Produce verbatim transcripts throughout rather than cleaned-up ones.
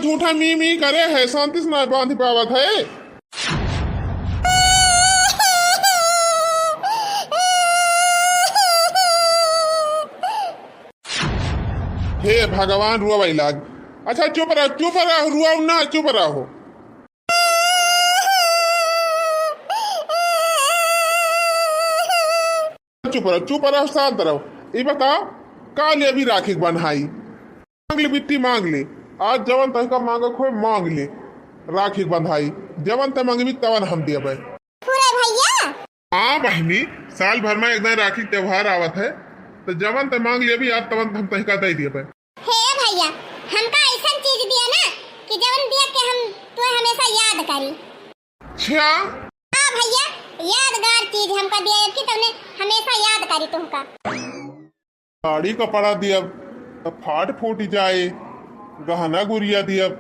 उठा मी मी करे है, शांति से ना बांध पावत है। हे भगवान, रोवै लाग। अच्छा, चुप रहो, चुप रहो, रोवो ना, चुप रहो। चुप रहो, चुप रहो, शांत रहो। ई बताओ, का लेबी राखी के बन्हाई? मांग ले बिट्टी, मांग ले। आज जवन तोहका मांगे के होय, मांग ले। राखी के बन्हाई, जवन तै मांगबी, तवन हम देबै। पूरे भैया, हाँ बहिनी, साल भर मा एक दाईं राखी के त्योहार आवत है, तो जवन तै मांग लेबी आज, तवन हम तोहका दे देबै। हे भैया, हमका ऐसन चीज दिया ना कि जवन दिया के हम तोहे हमेशा याद करी। अच्छा। हाँ भैया, यादगार चीज हमका दिया कि तूने हमेशा याद करी तुमका। साड़ी कपड़ा दियब तो फाट फूट जाए, गहना गुरिया दियब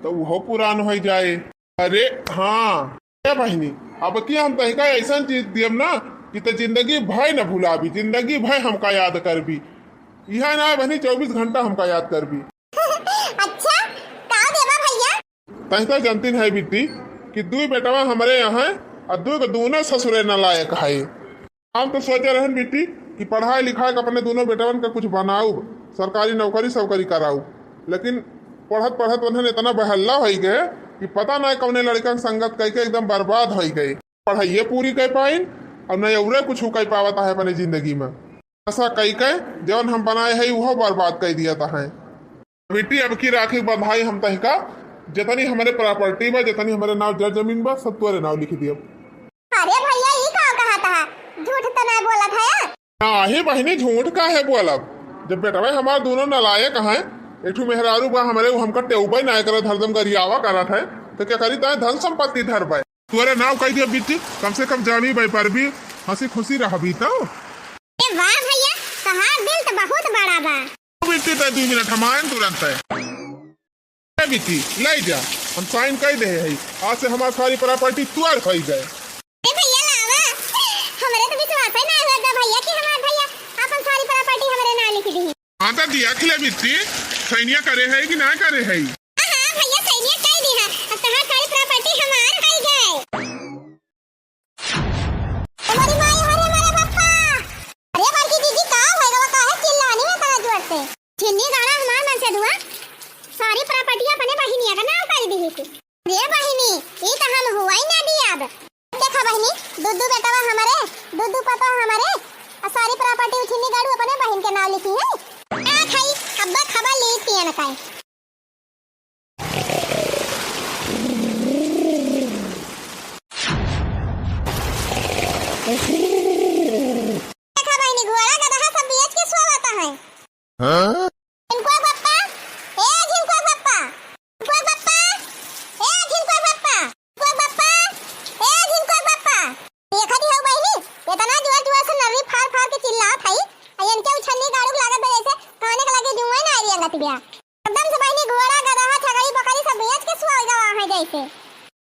तो उहो पुरान होइ जाए। अरे हाँ, ए बहिनी, अब की हम तहिका ऐसन चीज दियब ना कि त जिंदगी भर न भुलाबी, जिंदगी भर हमका याद करबी। इहे ना बहिनी, चउबीस घंटा हमका याद करबी। अच्छा, का देबा भैया? तहिका जानतिन है बिट्टी कि दुई बेटवा हमरे यहाँ और दुई के दोनों ससुरे नालायक है। हम तो सोचे रहन बिट्टी कि पढ़ाई लिखाई के अपने दोनों बेटवन का कुछ बनाउब, सरकारी नौकरी सौकरी कराउब, लेकिन पढ़त पढ़त उन्हन इतना बहल्ला होइ गए कि पता ना कौने लड़कन संगत कइके एकदम बर्बाद होइ गए। पढ़ाइये पूरी कर पाइन और न औरे कुछ कर पावत है अपने जिंदगी में। ऐसा कइके जौन हम बनाए है उहो बर्बाद कर दिया है। बिट्टी, अब की राखी बंधाई हम तहिका, जितनी हमरे प्रॉपर्टी बा, जितनी हमरे नाव जर जमीन बा, सब तोरे नाव लिख दियब। अरे भैया, ई का कहत है? झूठ त ना बोलत है? नाही बहिनी, झूठ काहे बोलब? जब बेटवा हमार दोनों नालायक हैं, एक ठो मेहरारू बा हमरे, उ हमका टेउबे ना करत, हरदम गरियावा करत है, तो क्या करी, ताए धन संपत्ति धरबे। तोरे नाव कह दिया बिट्टी, कम से कम जामी बे परबी, हंसी खुशी रहबी तो। ए वाह भैया, तहार दिल तो बहुत बड़ा बा। बिट्टी, तै दुई मिनट हम आएन तुरंत है। ए बिट्टी, ले जा, हम साइन कर दे है, आज से हमार सारी प्रॉपर्टी तोर होइ गए। ए भैया लावा, हमरे तो विश्वास ही ना होत बा भैया कि हमार भैया अपन सारी प्रॉपर्टी हमरे नाव लिख दी। हाँ तो देख ले बिट्टी, सैनिया करे है कि ना करे है? हाँ, हाँ भैया, सैनिया कह दी है, अब तहार सारी प्रॉपर्टी हमार होइ गए। हमारी माई, अरे हमारे पापा। अरे बड़की जीजी, का हो गवा, काहे चिल्लानी है इतना जोर से? छिन्नी गाड़ा हमार मन से दुआ, सारी प्रॉपर्टी अपने बहिनिया का नाव कर दी थी। रे बहिनी, ई तो हम हुआ ही ना दियाब। देखा बहिनी, दुद्दू बेटवा हमरे, दुद्दू पतवा हमरे, आ सारी प्रॉपर्टी उ छिन्नी गाड़ू अपने बहिन के नाव लिखी है। आ खाई, अब्बा खबर ली पियन काई। देखा बहिनी, घोड़ा गदहा सब बेच के सोवत है। हाँ? झिनकुआ पप्पा, ए झिनकुआ पप्पा, झिनकुआ पप्पा, ए झिनकुआ पप्पा, झिनकुआ पप्पा, ए झिनकुआ पप्पा। देखत ही हो बहिनी, इतना जोर जोर से नर्री फार फार के चिल्लात हई, आ इनके उछन्नी गाड़ू के लागत बा जैसे काने के लगे जुआं ना आई अंगत बिया। एकदम से बहिनी घोड़ा, गदहा, छगड़ी, बकरी सब बेच के सुआ गवा है जैसे।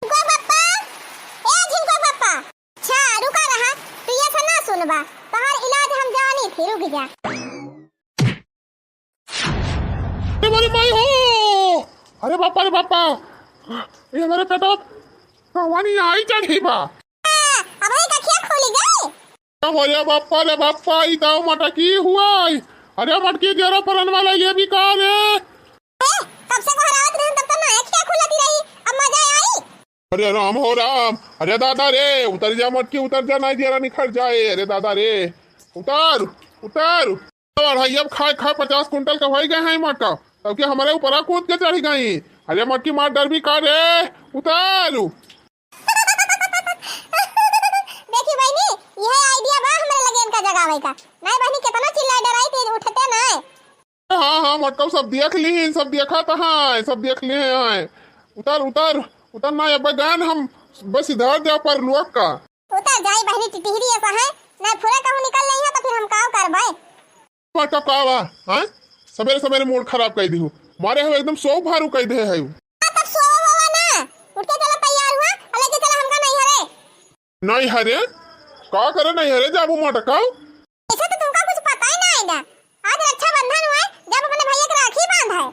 झिनकुआ पप्पा, ए झिनकुआ पप्पा। अच्छा, रुका रहा, तू ये से ना सुनबा, तोहार इलाज हम जानी थी, रुक जा। अरे माई हो, अरे बापा रे बापा, ये हमारे पेटवा कहानी आई चढ़ी बा। अब ही कखिया खोली गई। अरे बापा रे बापा, ई दाव मटकी हुआ। अरे मटकी, जरा परनवा ले लेबी का रे? ए, कब से गोहरावत रहन, तब तो ना अखिया खुलती रही, अब मजा आई। अरे राम हो राम, अरे दादा रे, उतर जा मटकी, उतर जा, नहीं जरा निखर जाए। अरे दादा रे, उतर, उतर। तो अढ़ाई अब खाए खाए पचास कुंटल का होइ गए हैं मटका, तब के हमारे ऊपर कूद के चढ़ गई। अरे मटकी मार डरबी का रे, उतर। देखी बहिनी, यह आइडिया बा हमरे लगे इनका जगावे का। नहीं बहिनी, कितना चिल्लाए डराई थे, उठते नहीं। हाँ, हाँ, मटका सब देख ली, सब देखा तो हाँ, सब देख ली हैं। उतर, उतर, उतर ना, अब गान हम बस इधर जा पर लुअक का। उतर जाई बहिनी, टिटहिरी ऐसा है, नहीं फुरे कहूँ निकल नहीं है तो फिर हम काव करबे। मटका का बा, हाँ? सबेरे सबेरे मूड खराब कर दिहु, मारे हो एकदम सौ भारू कर दे है। हाँ, तब सोवा बाबा ना, उठ के चला तैयार हुआ, और लेके चला हमका नहीं हरे। नहीं हरे? का करे नहीं हरे जाबू मटका? ऐसे तो तुमका कुछ पता ही ना है ना। आज रक्षाबंधन हुआ है, जब अपने भैया के राखी बांधा है।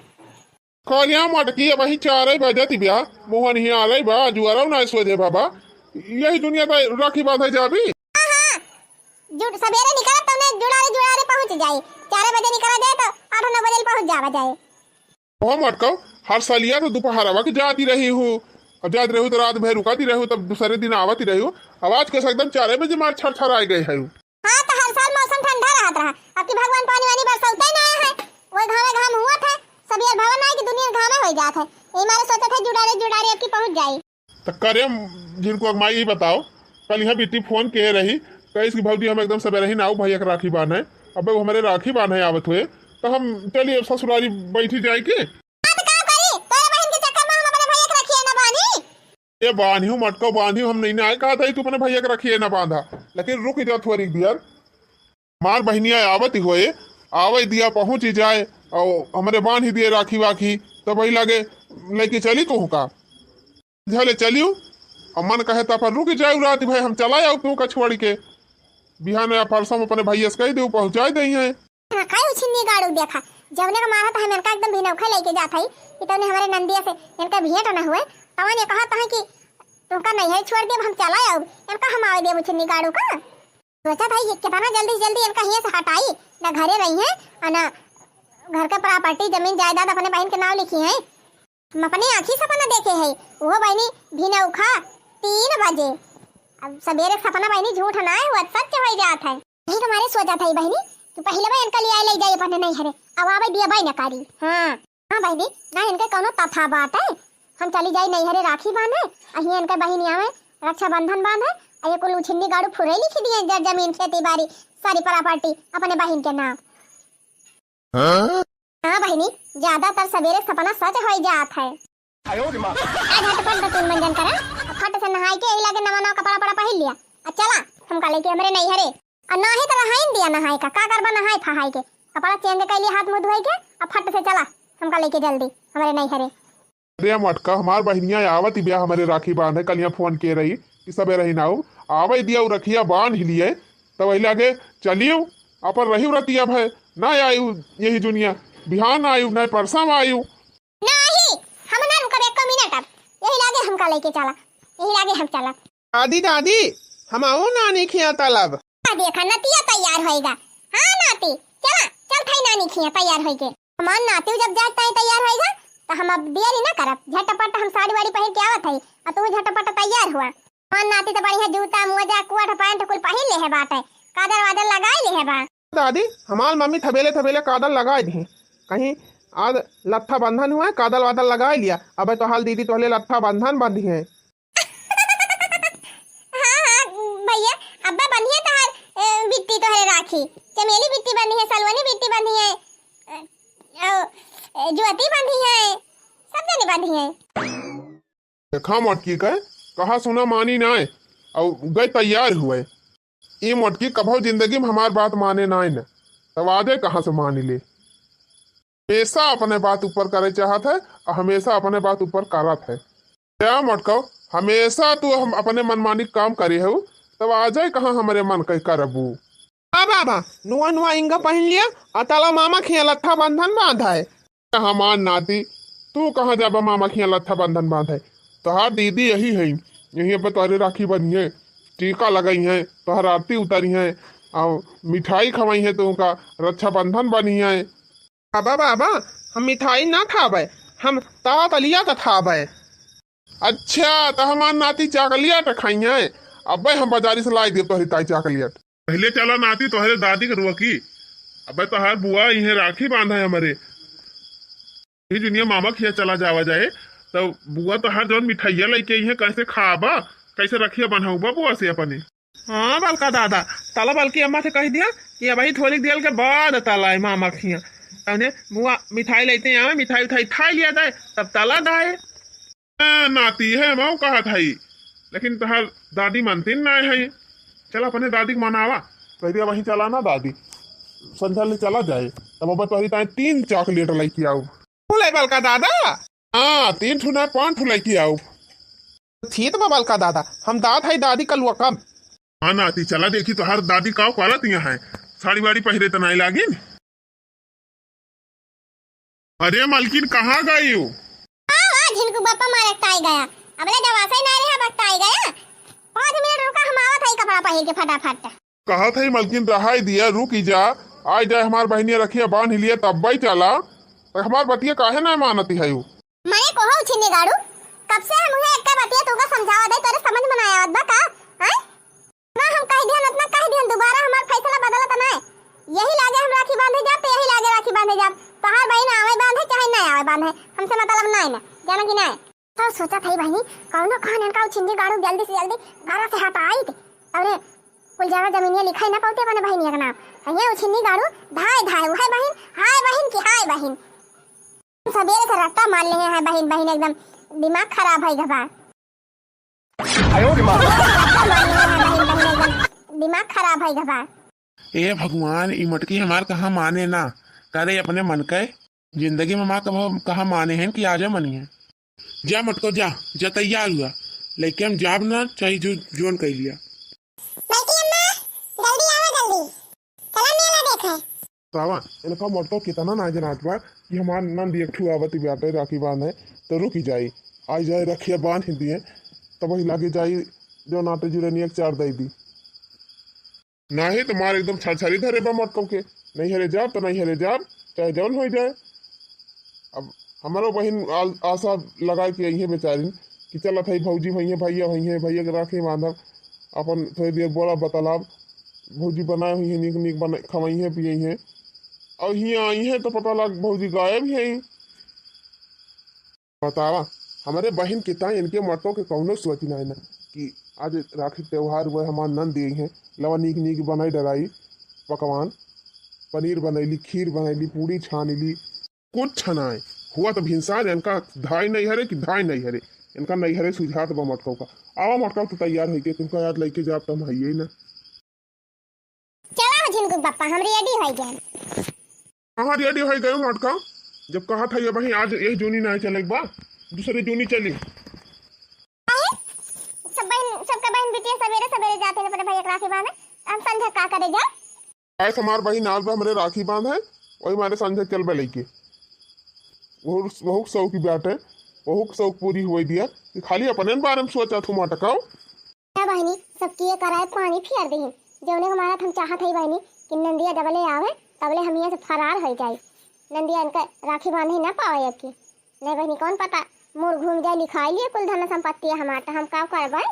करिया मटकी, अबहीं चारइ बजत बिया, मोहन हियाँ आलइ बा, जुआरउ नाहीं सोझे बाबा। यही दुनिया त राखी बाँधइ जाबी। हाँ, हाँ। जुड़-, सबेरे निकरब तउने जुड़ारे जुड़ारे पहुँच जाई। चारइ बजे निकरा जाए त आठ नौ बजे पहुँच जावा जाए। ओ मटकउ, हर सलिया त दुपहरवा के जाती रही हू। अब जात रहू त रात भर रुकाती रहू, तब दूसरे दिन आवती रहू। अब आज कइसे एकदम चारइ बजे मार छर छर आइ गए हू। हाँ, त हर साल मौसम ठंडा रहत रहा। अब की भगवान पानी वानी बरसउते नाहीं है, वही घामे घाम हुआ था। सब यार भवन नाहीं कि दुनिया घामे होइ जात है। यही मारे सोचत है जुड़ारे जुड़ारे अब की पहुँच जाई। त करे जिनको अगमाई ई बताओ, कल यहाँ बिट्टी फोन किहे रही, कहिस कि भौजी हम एकदम सबेरे ही ना आऊ भैया के राखी बान्हे। अब उ हमरे राखी बान्हे आवत हुए, त हम चली अब ससुरारी बैठी जाए के। हाँ, त का करी? तोरे बहिन के चक्कर में हम अपने भैया के रखिए ना बानी। ए बान्हियो मटकउ बान्हियो, हम नहीं ना आए कहा था तू अपने भैया के रखिए ना बाँधा, लेकिन रुक जा थोड़ी देर। हमार बहिनिया आवत ही होए, आवे दिया पहुँच ही जाए, और हमरे बाँध ही दिए राखी वाखी, तब वही लागे लेके चली तू का। झले चलियो, और मन कहे त पर रुक जाऊ रात भर, हम चला आऊ तू का छोड़ के। बिहान या परसों अपने भैया से कहि देऊ, पहुँचाइ देइहैं। हाँ, खाई उछिन्नी गाड़ू देखा, जवने का मारत है, इनका एकदम भिनौखा लेके जात है कि तवने हमरे नंदिया से इनका भेंट न हुए, तवन ये कहत है कि तुमका नैहर छोड़ देब, हम चला आऊ, इनका हम आवे देब उछिन्नी गाड़ू का। सोचत है कि कितना जल्दी से जल्दी इनका हियाँ से हटाई, ना घरे रहिहैं, और ना घर के प्रॉपर्टी, जमीन जायदाद अपने बहिन के नाम लिखिहैं। हम अपने आँखी सपना देखे है, वो बहिनी भिनौखा तीन बजे। अब सबेरे सपना बहिनी झूठ ना है, वो सच होइ जात है। यही तुम्हारे सोचत है बहिनी कि पहिले बा इनका लियाए ले जाई अपने नैहरे, अब आवे दिया बाई न करी। हाँ, हाँ बहिनी, ना इनके कौनो तथा बात है, हम चली जाई नैहरे राखी बाँधे, अही इनके बहिनिया में रक्षाबंधन बाँधे, आ ये कुल उछिन्नी गाड़ू फुरे लिखि दिए, जर जमीन खेती बाड़ी सारी प्रॉपर्टी अपने बहिन के नाम। हाँ? हाँ बहिनी, ज्यादातर सबेरे सपना सच होइ जात है। आयो रे माँ। ए झटपट दो तीन मंजन करा, आ फट से नहाई के यही लागे नवा नवा कपड़ा पड़ा पहिर लिया, आ चला हमका लेके हमरे नैहरे। आ नाही त रहाइन दिया नहाए का, का करबा नहाए फहाए के, कपड़ा चेंज कइ लिया, हाथ मुँह धोए के, आ फट से चला हमका लेके जल्दी हमरे नैहरे। अरे मटका, हमार बहिनिया आवत ही बिया हमरे राखी बाँधे, कल यहाँ फोन किहे रही कि सबेरे ही ना आऊ, आवे दिया उ रखिया बाँध ही लिए, तब वही लागे चलियो, अपन रही रतिया भय, ना आयु यही दुनिया, बिहान आयु, ना परसों आयु। नाही, हम ना रुकब एको मिनट अब, यही लागे हमका लेके चला, यही लागे हम चला। दादी, दादी, हम आऊ नानी खिया तलब। आ देखा, नतिया तैयार होइगा। हाँ नाती, चला, चल थाई नानी खिया तैयार होइगे। हमार नाती जब जाए ताई तैयार होइगा, त हम अब देरी ना करब, झटपट हम साड़ी वाड़ी पहिर के आवत हई, आ तू झटपट तैयार हुआ। हमार नाती त बढ़िया जूता, मोजा, कोट, पैंट कुल पहिर लेहे बाटे, काजर वाजर लगाई लेहे बा। दादी, हमार मम्मी थबेले थबेले काजर लगाई दिही, कहीं आज लत्था बंधन हुआ, काजर वाजर लगाई लिया। अबे तोहार दीदी तोहले लत्था बंधन बंधी है। हाँ, हाँ, भैया, अब्बा बंधिया तोहार, ए, बिट्टी तोहरे राखी, चमेली बिट्टी बंधी है, सलवनी बिट्टी बंधी है, ए, ओ, ए, ज्योति बंधी है, सब जने बंधी है। देखा मटकी के, कहा सुना मानी नाय, और गए तैयार हुए। ई मटकी कभो जिंदगी में हमार बात माने नाय न, तब आजे कहाँ से मानी ले। हमेशा अपने बात ऊपर करे चाहत है और हमेशा अपने बात ऊपर करत है। क्या मटकव, हमेशा तू हम अपने मनमानी काम करे हऊ, तब आजे कहाँ हमरे मन के करबू। आ बाबा, नुआ नुआ इंगा पहिन लिया, आ तला मामा खिया लत्था बंधन बाँधा है। हमार नाती, तू कहाँ जाबा मामा खिया लत्था बंधन बाँधे? तोहार दीदी यही है, यही अब तोहरे राखी बनिहैं, टीका लगइहैं, तोहर आरती उतरिहैं, और मिठाई खवइहैं, तुमका रक्षाबंधन बनिहैं। बाबा, बाबा, हम मिठाई ना खाबे, हम तातलिया का खाबे। अच्छा, त हमार नाती चॉकलेट खाइहैं, अबे हम बाजारी से लाई देब तोहरी ताई चॉकलेट। पहिले चला नाती, तोहरे दादी के रोकी। अबे तोहार बुआ इहे राखी बाँधा है हमरे। ई दुनिया मामा खिया चला जावा जाए, तब बुआ तोहार जौन मिठाइया लइके अइहे, कैसे खाबा, कैसे रखिया बन्हउबा बुआ से अपने। हाँ बलका दादा, तला बलकी अम्मा से कहि दिया कि अबही थोड़ी देर के बाद तला है मामा खिया। तउने बुआ मिठाई लइते आवे, मिठाई उठाई खाई लिया जाए, तब तला दाए। ए, नाती है, मऊ कहत हई, लेकिन तोहार दादी मानतीन नाय है। चला अपने दादी के मनावा, कहि दिया वहीं चला ना दादी, संझा ले चला जाए, तब अब तोहरी ताई तीन चॉकलेट लइके आऊ। तू ले बलका दादा? हाँ, तीन ठू ना, पाँच ठू लइके आऊ। ठीक बा बलका दादा, हम दात है दादी का लुआ कम। हाँ नाती, चला देखी तोहार दादी का करत यहाँ है, साड़ी वाड़ी पहिरे त नाय लागिन। अरे मलकिन, कहाँ गई हो? हाँ, हाँ, झिनकू बप्पा मारे ताई गया। अबले जब आसे ही ना रहे, अब ताई गया। पाँच मिनट रुका, हम आवत हई कपड़ा पहिर के फटाफट। कहत हई मलकिन, रहाई दिया, रुकी जा, आइ जाए हमार बहिनिया रखिया बांध लिया, तब्बे चला। त हमार बतिया काहे ना मानती है उ? मने कोहो उछिन्नी गाड़ू, कब से हम उहे एक्का बतिया तुका समझावा दे, तोरे समझ में ना आवत बा का? हैं? ना हम कह दिहन, उतना कह दिहन, दोबारा हमार फैसला बदलत ना। यही लागे हम राखी बांधे जाब, त यही लागे राखी बांधे जाब। तोहार बहिन आवे बांधे, चाहे ना आवे बांधे, हमसे मतलब ना है ना, जाना कि ना है? तो सोचा था बहिनी, कौनो कहन इनका उछिन्नी गाड़ू जल्दी से जल्दी घर से हटाई थे। अरे कुल जगह जमीनिया लिखाई ना पाते अपने बहिनिया के नाम। ये उछिन्नी गाड़ू धाय धाय, वह बहिन, हाय बहिन की हाय बहिन। सबेरे से रट्टा मार ले हैं बहिन, बहिन एकदम दिमाग खराब है गवा। दिमाग खराब है गवा। ए भगवान, ई मटकी हमार कहाँ माने ना, करे अपने मन के। जिंदगी में माँ कब कहाँ माने हैं कि आजो मनिए। जा मटको जा, जा तैयार हुआ, लेके हम जाब ना चाहे जो जोन कर लिया। बल्कि अम्मा, जल्दी आवा जल्दी, चला मेला देखे। सावा, इनका मटको कितना ना जनात बा कि हमार नंद एक ठू आवत बाटे राखी बांधे, तो रुकी जाई, आई जाए रखिया बांध ही दिए, तब वही लागे जाई जो नाते जुरनिया के चार दई दी। नाही तो मार एकदम छरछरी धरे बा मटकव के। नैहरे जाब तो नैहरे जाब, चाहे जौन होइ जाए। अब हमरो बहिन आल-, आशा लगाए के अइहे बेचारिन कि चलत है भौजी होइहे, भैया होइहे, भैया के राखी बांधब, अपन थोड़ी देर बोला बतलाब, भौजी बनाए होइहे, नीक नीक बना-, खवइहे पियइहे। और हियाँ अइहे तो पता लाग भौजी गायब ही है। बतावा, हमरे बहिन के ताई इनके मटको के कौनो सोच नाई ना कि आज राखी त्योहार हुए, हमार नंद आई हैं, लवा नीक नीक बनाई डराई पकवान, पनीर बनैली, खीर बनैली, पूड़ी छानली, कुछ छनाए हुआ तो भिनसार इनका धाई नहीं हरे कि धाई नहीं हरे, इनका नहीं हरे सुझात बा मटको का। आवा मटको तो तैयार होइके तुमका याद लइके जाब तो हम हइये ना। चला हो झिनकू बप्पा, हम ready होइ गए। कहाँ ready होइ गए मटका? जब कहा था ये बहिन आज यही जोनी ना चले बा, दूसरे जोनी चली। काहे? सब बहिन, सबका बहिन बिटिया सबेरे सबेरे जाते हैं अपने भैया के राखी बांधे, हम संझा का करे जा? आज हमार बहिन आज बा हमरे राखी बांधे, वही मारे संझा चल बा लेके। बहुत, बहुत शौक बाटे, बहुत शौक पूरी हुई दिया कि खाली अपने बारे में सोचा थू मटकाओ। ए बहिनी, सबकी ये कराए पानी फेर दिहिन। जौने के मारत हम चाहत हई बहिनी कि नंदिया जबले आवे, तबले हम यहाँ से फरार होइ जाई। नंदिया इनका राखी बांधे ना पावे अब की। नहीं बहिनी, कौन पता मोर घूम जाए, लिखाई लिए कुल धन संपत्ति हमार, तो हम का करबै?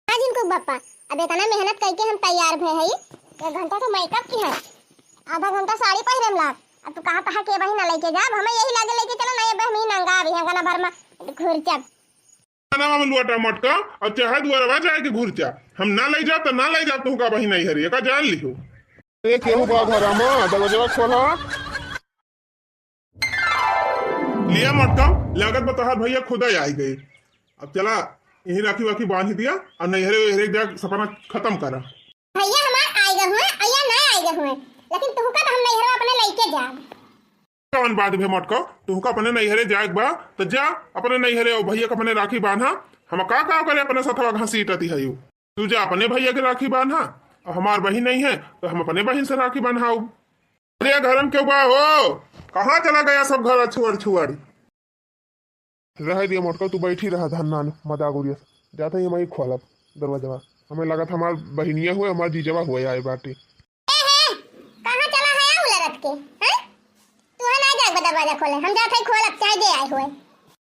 आज इनको बप्पा, अब इतना मेहनत करके हम तैयार भए हई, एक घंटा तो makeup की है, आधा घंटा साड़ी पहिरे में लाग, अब तू कहा तहा के बहिन लेके जाब, हमें यही लागे लेके चलो ना, ये बहिनी नंगा अभी है, गना भर में घुर जब। ना हम लुआटा मटका और चाहे दुआरवा जाए के घुर जा, हम ना ले जा तो ना ले जा, तुमका बहिन नहीं हरी, एका जान लिहो। ए, केहू बा घरा में? दरवाजा खोला। लिया मटका, लागत बा तोहार भैया खुदा आई गए। अब चला, यही राखी वाखी बांध दिया और नैहरे वैहरे जा सपना खत्म करा। भैया हमार आई गए हुए, अइया ना आई गए हुए, लेकिन तुहका तो हम नैहरे अपने लेके जाब। कौन बात भे मटको, तुहका अपने नैहरे जाए के बा, तो जा अपने नैहरे, और भैया के अपने राखी बांधा। हम का का करे अपने सथवा घसीटती है यू। तू जा अपने भैया के राखी बांधा, और हमार बहिन नहीं है, तो हम अपने बहिन से राखी बांधाऊ। अरे घर में क्यों बा हो, कहाँ चला गया सब घर छुअर छुअर? रह दिया मटका, तू बैठी रहा धन्ना मजाक उड़िया। जाता ही हम खोलब दरवाजा, हमें लगा था हमार बहिनिया हुए, हमार जीजवा हुए आए बाटे। ए हे, कहाँ चला है उ लड़त के? हैं? तू है ना जाए दरवाजा खोले, हम जात है खोलब, चाहे जे आए हुए।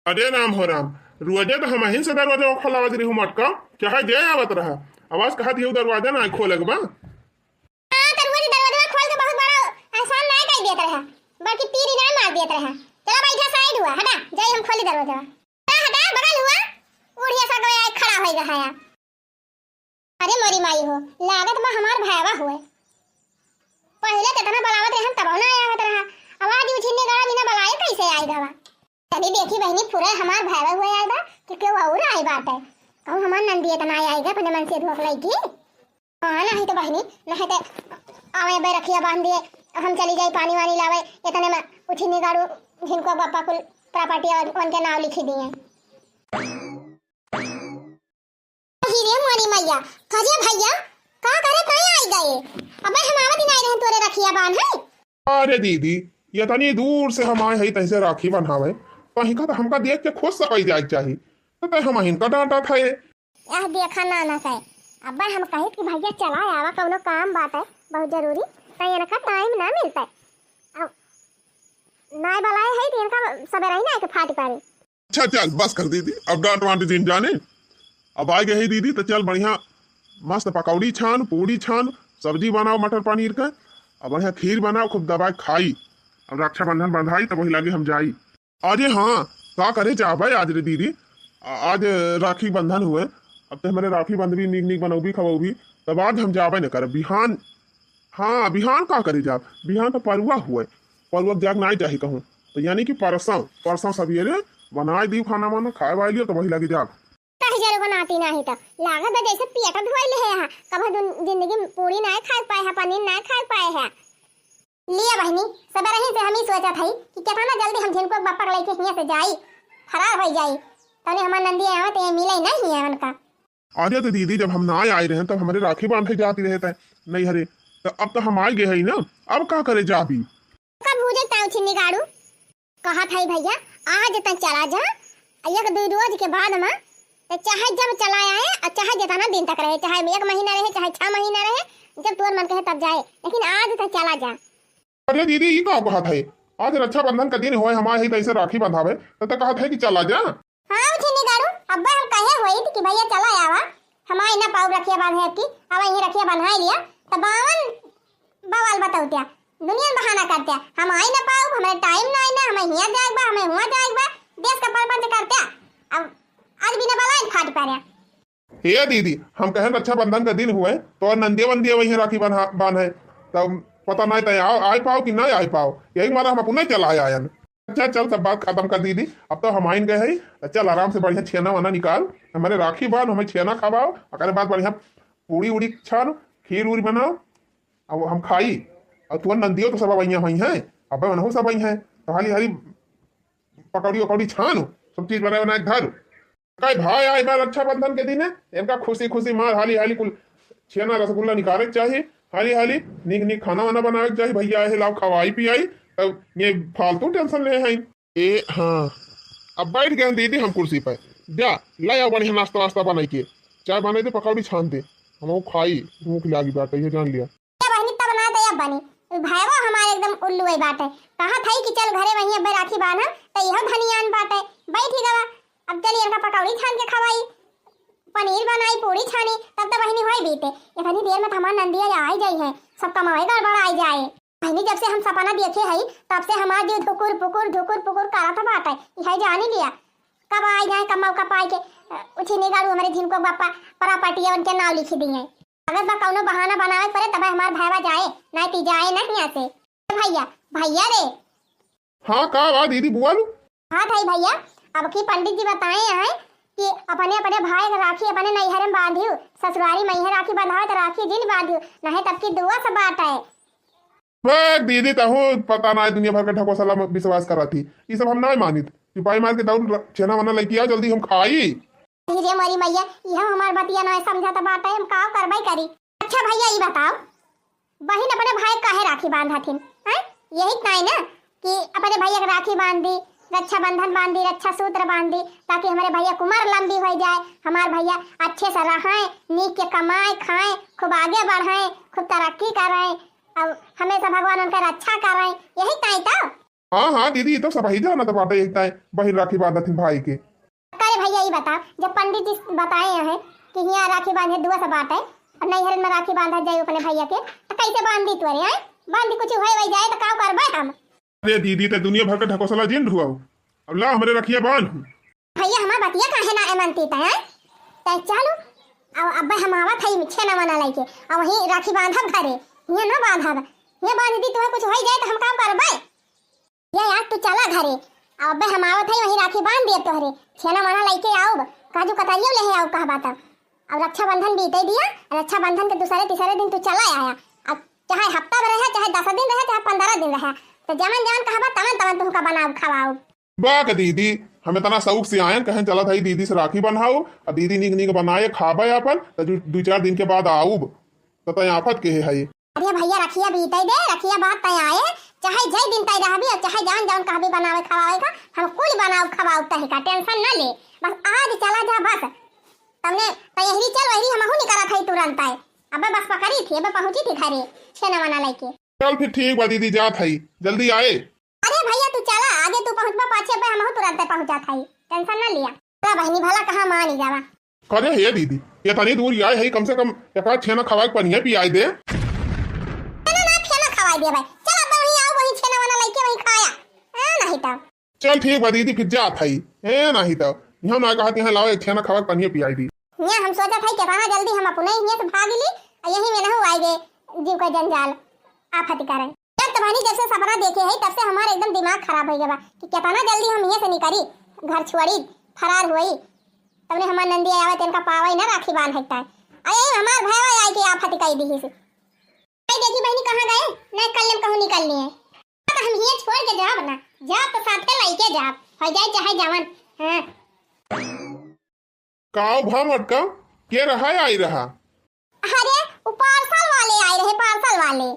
अरे राम हो राम, रोजे तो हम ही से दरवाजा खोलावत रही हूँ मटका, चाहे जे आवत रहा। आवाज कहा दियो दरवाजा ना खोले के बा। हाँ, तो रोज दरवाजा खोल के बहुत बड़ा एहसान ना कर देत रहा, बल्कि तीर इनार मार देत रहा। चला बैठा side हुआ, हटा, जाई हम खोली दरवाजा। हटा, हटा, बगल हुआ, उड़िया सा गया, खड़ा होई गया है। अरे मोरी माई हो, लागत बा हमार भाईवा हुए। पहिले त इतना बलावत रहे हम तबो ना आवत रहा। आवाज उछिन्ने गाड़ा बिना बलाए कैसे आई गवा? तभी देखी बहिनी, पूरे हमार भाईवा हुए आए बा कि केहू और आई बाटे। कहूँ हमार नंदी इतना आई गए अपने मन से धोख लई की। हाँ, नहीं तो बहिनी, नहीं तो आवे बे रखिया बांध दिए, हम चली जाई पानी वानी लावे, इतने में उछिन्ने गाड़ू झिनको बप्पा कुल property उनके नाव लिखी दिए। अरे मोरी मैया, करिया भैया, का करे कहीं आई गए? अबे हम आवत ही नहीं रहन तोरे रखिया बांध है। अरे दीदी, ये तनी दूर से हम आए हई, तैसे राखी बन्हावे, तो इनका तो हमका देख के खुश सबई जाए के चाही, तो तै हम इनका डांटत है। यह देखा ना, ना कहे, अब्बा हम कहित कि भैया चला आवा, कौनो काम बात है बहुत जरूरी, तो इनका टाइम ना मिलता है। अब नाय बलाए है तो इनका सबेरा ही ना आके फाटी पारे। अच्छा चल, बस कर दीदी, अब डांट वांट जिन जाने। अब आ गए है दीदी, तो चल बढ़िया मस्त पकौड़ी छान, पूड़ी छान, सब्जी बनाओ मटर पनीर का, अब बढ़िया खीर बनाओ, खूब दबा के खाई। अब रक्षाबंधन बंधाई, तब वही लागे हम जाई। अरे हाँ, का करे जाबे आज रे दीदी, आ-, आज राखी बंधन हुए, अब तो हमारे राखी बंधबी, नीक नीक बनौबी खवौबी, तब आज हम जाबे न करब। बिहान, हाँ, बिहान का करे जाब, बिहान तो परुआ हुए, परुआ के जाग नाई चाही कहूँ, तो यानी कि परसों, परसों सवेरे बनाए दी खाना वाना, खाए वाए लियो, तो वही लगे जाब। कह जरूर बनाती नाही तो लागत बा जैसे पेट धोए ले है यहाँ, कब दुन-, जिंदगी में पूरी नाई खाए पाए है, पनीर नाई खाए पाए है। लिया बहिनी, सबेरही से हम ही सोचत हई कि केतना जल्दी हम झिनकुआ के बप्पा के लइके हियां से जाई, फरार होई जाई। तने हमार नंदी आवत, ये मिले नहीं है उनका। अरे तो दीदी, जब हम ना आए रहे तब हमरे राखी बांधे जाती रहे तय नैहरे, तो अब तो हम आ गए हई ना, अब का करे जाबी? कब भूजे ताऊ छिन्नी गाड़ू? कहत हई भैया, आज तय चला जा, एक दो रोज के बाद में, तो चाहे जब चला आए और चाहे जितना दिन तक रहे, चाहे एक महीना रहे, चाहे छह महीना रहे, जब तोर मन कहे तब जाए, लेकिन आज तय चला जा। अरे दीदी, ई का कहत है? आज रक्षाबंधन का दिन होए, हमारे ही तैसे राखी बंधावे, तो, तो कहत है कि चला जा। हाँ, उठे नहीं गाड़ू, अब्बा हम कहे होइत कि भैया चला आवा, हम आई ना पाउब रखिया बांधे अबकी, अब यहीं रखिया बंधाई लिया, तो बावन बवाल बतौत्या, दुनिया में बहाना करत्या, हम आई ना पाउब, हमारे टाइम ना आई ना, हमें हिया जाए बा, हमें हुआ जाए बा, देश का परपंच करत्या। अब आज बिना बलाइन फाट पड़े। हे दीदी, हम कहें रक्षाबंधन का दिन हुए, तो नंदिया वंदिया वहीं राखी बन्हा-, बांधे, तब पता नहीं तय आओ, आए पाओ कि नहीं आए पाओ, यही मारा हम अपने चला आयन। अच्छा चल, सब बात खत्म कर दीदी, अब तो हम आइन गए हैं, तो चल आराम से बढ़िया छेना वना निकाल, हमारे राखी बांध, हमें छेना खवाओ, ओकरे बाद बढ़िया पूड़ी उड़ी छान, खीर उर बनाओ, अब हम खाई, और तुअर नंदियो तो सब अबैया हुई हैं, अब उनहु सब आई हैं, तो हाली हाली पकौड़ी वकौड़ी छान, सब चीज बनाए बनाए धर। कई भाई आए बा रक्षाबंधन के दिन, इनका खुशी खुशी मार हाली हाली कुल छेना रसगुल्ला निकाले के चाही, हाली हाली नीक नीक खाना वाना बनावे के चाही, भैया आए लाओ खवाई पियाई, तब ये फालतू टेंशन ले हैं। ए हाँ, अब बैठ गए दीदी हम कुर्सी पर, जा ले आओ बढ़िया नाश्ता वास्ता बनाई के, चाय बनाई दे, पकौड़ी छान दे, हम खाई, भूख लागी बाटे, ये जान लिया। क्या बहनी तब ना दे अब बनी, भाईवा हमारे एकदम उल्लू है बाटे, कहा था कि चल घरे वहीं अब राखी बांधम, तो यह धनियान बाटे, बैठी गवा। अब चली इनका पकौड़ी छान के खवाई, पनीर बनाई, पूड़ी छानी, तब तो बहनी होई बीते। इतनी देर में तो हमार नंदिया आ ही जाई है, सब कमावे गड़बड़ आई जाए। बहनी जब से हम सपना देखे हई, तब से हमार जीव धुकुर पुकुर, धुकुर पुकुर करत बाटे। यह जानी लिया, कब आई जाए, कब मौका पाए के, अ, उछिनी गाड़ू हमारे झिनको बापा प्रॉपर्टी उनके नाव लिखी दी है। अगर बा कौनो बहाना बनावे पड़े, तब हमार भाईवा जाए, नहीं ती जाए नहीं यहाँ से। भैया, भैया रे। हाँ, का बा दीदी, बोल। हाँ भाई भैया, अब की पंडित जी बताए हैं कि अपने अपने भाई के राखी अपने नैहरे में बांधियो, ससुरारी में ही राखी बंधावे तो राखी जिन बांधियो, नहीं तब की दुआ से बात है। बे दीदी, तहू पता ना है, दुनिया भर के ढकोसला में विश्वास करत ही। ई सब हम ना मानित। सिपाही मार के दौड़ र-, छेना वना लेके आओ, जल्दी हम खाई। अरे मोरी मैया, यह हमार बतिया ना समझत बाटे, हम का करबै करी। अच्छा भैया, ई बताओ, बहिन अपने भाई काहे राखी बांधत हिन, हैं? यही ताई ना कि अपने भैया के राखी बांध दी, रक्षाबंधन बांध दी, रक्षा सूत्र बांध दी, ताकि हमारे भैया के उम्र लंबी हो जाए, हमार भैया अच्छे से रहें, नीक के कमाएं, खाएं, खूब आगे बढ़ें, खूब तरक्की करें। अब हमेशा भगवान उनका रक्षा करें, यही ताई तो। हाँ, हाँ, दीदी, ई तो सबही जानत बाटे, यही ताई बहिन राखी बांधत हिन भाई के। करे भैया, ई बताओ, जब पंडित जी बताए हैं कि हियाँ राखी बांधे दुआ से बाटे, और नैहर में राखी बांधत जाई अपने भैया के, तो कैसे बांध दी तोरे, हैं? बांध दी, कुछ होए वही जाए तो का करबे हम? अरे दीदी, ते दुनिया भर के ढकोसला जिन ढुआऊ, अब ला हमरे रखिया बांध। भैया, हमार बतिया काहे ना ए मानती तै, हैं? तै चलू, अब अब्बे हम आवत हई छेना वना लइके, अब वहीं राखी बांधब घरे, हियाँ ना बांधब, हियाँ बांध दी, तुम्हें कुछ होई जाए तो हम काम करबै? ये आज तू चला घरे, अब अब्बे हम आवत हई, वहीं राखी बांध दिए तोहरे, छेना वना लइके आउब, काजू कतरियो लेहे आउब, कहा बात अब। अब रक्षाबंधन बीते दिया, रक्षाबंधन के दूसरे तीसरे दिन तू चला आया, अब चाहे हफ्ता में रहे, चाहे दस दिन रहे, चाहे पन्द्रह दिन रहे, तो जमन जमन कहबा तमन तमन तुमका बनाउब खवाउब। बा के दीदी, हम इतना शौक से आयन, कहें चलत हई दीदी से राखी बन्हाउब, आ दीदी नीक नीक बनाए खाबे आपन, त दू, दू चार दिन के बाद आउब, त तय आफत के है। अरे भैया, रखिया बीते दे, रखिया बाद तय आए, चाहे जय दिन तय रहबी और चाहे जौन जौन कहबी बनावे खवावे का, हम कुल बनाउब खवाउब तही का, tension न ले। बस आज चला जा बस। तमने तैयारी चल वही हमहू निकरत हई तुरंत आए। अबे बस पकड़ी थी, अबे पहुँची थी घरे छेना वना लइके। चल फिर ठीक बा दीदी, जात हई, जल्दी आए। अरे भैया तू चला, आगे तू पहुँचबा पाछे, अबे हमहू तुरंत पहुँच जात हई, tension न लिया। चला बहिनी, भला कहाँ मानी जावा। करे हे दीदी, एतनी दूर आए हई, कम से कम एक आध छेना खवाए के पनिया पियाए दे। ना, ना, छेना खवाए दे भाई। चल, अब वहीं आओ, वहीं छेना वना लइके वहीं खाया। ए, नहीं तो। चल ठीक बा दीदी, फिर जात हई। ए, नहीं तो। हम ना कहत यहाँ लाओ, एक छेना खवाए के पनिया पियाए दी। हियाँ हम सोचत हई, केतना जल्दी हम अपने हियाँ से भाग ली, आ यहीं में नहु आए गे, जीव का जंजाल, आफत करे। जब तो बहनी, जब से सपना देखे है, तब से हमार एकदम दिमाग खराब हो गया बा कि केतना जल्दी हम हियाँ से निकली, घर छोड़ी, फरार हुई। तबने हमार नंदिया आवे, तेनका पावे ना राखी बांध हकता है। आ यही हमार भयवा आई के आफत कई दी से। भाई देखी बहनी, कहाँ गए? नहीं कल में कहूँ निकल लिए। तो हम हियाँ छोड़ के जाब ना, जाब तो साथे लइके जाब, हो जाए चाहे जवन। हाँ। का भा मटका, के रहा आई रहा? अरे, वो parcel वाले आए रहे, parcel वाले।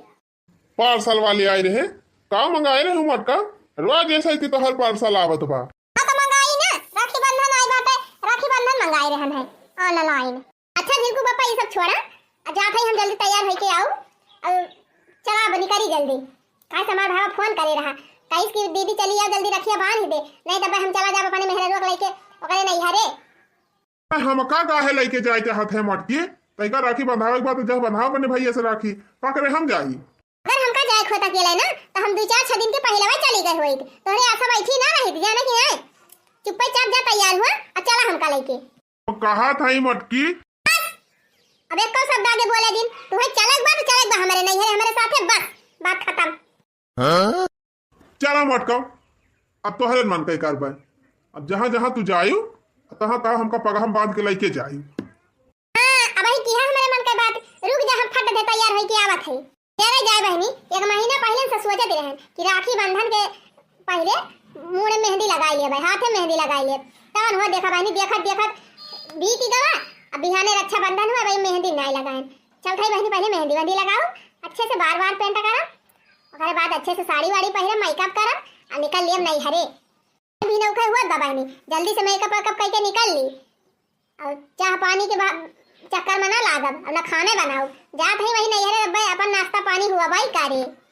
Parcel वाले आए रहे? का मंगाए रहे मटका? रोज ऐसे ही तोहर parcel आवत बा। हाँ, तो मंगाई ना, राखी बंधन आए बाटे, राखी बंधन मंगाए रहन है, online। अच्छा झिनकू बप्पा, ये सब छोड़ा, आ जात है हम जल्दी तैयार होके आऊ, अब चला अब निकली जल्दी। काहे से हमार भावा फोन करे रहा, कहिस कि दीदी चली आओ जल्दी रखिया बांध दे, नहीं तब हम चला जाब अपने मेहररुआ के लइके ओकरे नैहरे। हमका काहे लइके जाए चाहत है मटकी? तैका राखी बंधावे के बाद जब बंधाव अपने भैया से राखी, का करे हम जाई? अगर हमका जाए के होत अकेले ना, तो हम दू चार छह दिन के पहिले वही चली गए होइत। तोहरे आशा बैठी ना रहित, जाने कि नहीं? चुप्पे चाप जा तैयार हुआ, और चला हमका लइके। तो कहा था ही मटकी। बस, अब एको शब्द आगे बोले दिन, तू है चलक बा तो चलक बा हमरे नैहरे, हमरे साथे, बस, बात खत्म। हाँ? चला मटकाओ, अब तोहरे मन के कारबार। अब जहाँ जहाँ तू जायू, तहाँ तहाँ हमका पगहम बांध के लइके जायू। हाँ, अब ही किहा हमरे मन के बात, रुक जा, हम फट दे तैयार होई के आवत है। तेरे जाए बहनी, एक महीना पहिले से सोचत रहन कि राखी बंधन के पहिले मुँह में मेहंदी लगाई लेबे, हाथे मेहंदी लगाई लेब। तवन हो देखा बहनी, देखत देखत बीत गवा, अब बिहाने रक्षाबंधन हुआ, भाई मेहंदी नाई लगाएन। चल थाई बहनी, पहिले मेहंदी वेहंदी लगाओ, अच्छे से बार बार paint करा, ओकरे बाद अच्छे से साड़ी वाड़ी पहिरे, makeup करब, आ निकल लेब नैहरे। भी नौखे हुआ बा बहनी, जल्दी से makeup वेकअप करके निकल ली। और चाह पानी के बा-, चक्कर में ना लागब, और ना खाने बनाओ। जात ही वही नैहरे, अब अपन नाश्ता पानी हुआ बाई का रे।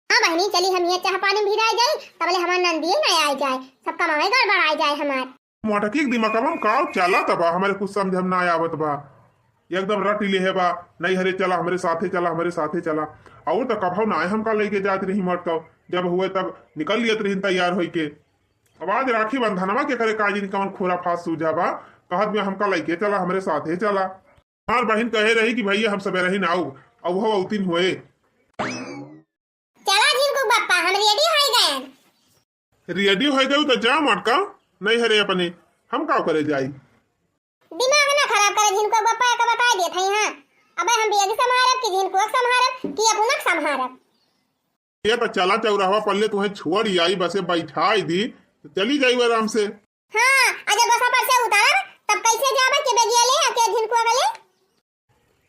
हाँ बहनी, चली हम ये चाह पानी में भिराई जाई, तबले हमार नंदिये ना आए जाए, सब कमावे गड़बड़ाए जाए हमार। मोटकी के दिमागवा में का चलत बा, हमरे कुछ समझ में ना आवत बा। एकदम रट लेहे बा, "नैहरे चला, हमरे साथे चला, हमरे साथे चला।" और तो कभौ ना हमका लेके जात रही मटकाओ, जब हुए तब निकल लियत रही तैयार होई के। अब आज राखी बंधनवा के करे का जिन कौन खुराफात सूझा बा, कहत में हमका लेके चला, हमरे साथे चला। हमार बहिन कहे रही कि भैया हम सबेरे ही ना आऊ, अब वो औतिन हुए। चला झिनकू बप्पा, हम ready होई गएन। Ready होई गऊ तो जा मटका, नैहरे अपने, हम का करे जाई? दिमाग ना खराब करे झिनकू बप्पा, एक बताई देत हई, हाँ। अबे हम bag संभारब कि झिनकू संभारब कि अपना संभारब? ये तो चला चौराहा पर ले तुहें छोड़ आई, बसे बैठाई दी, तो चली जाई आराम से। हाँ, आ जब बसा पर से उतारब, तब कैसे जाबे, के बेगिया ले, आ के झिनकुआ के ले?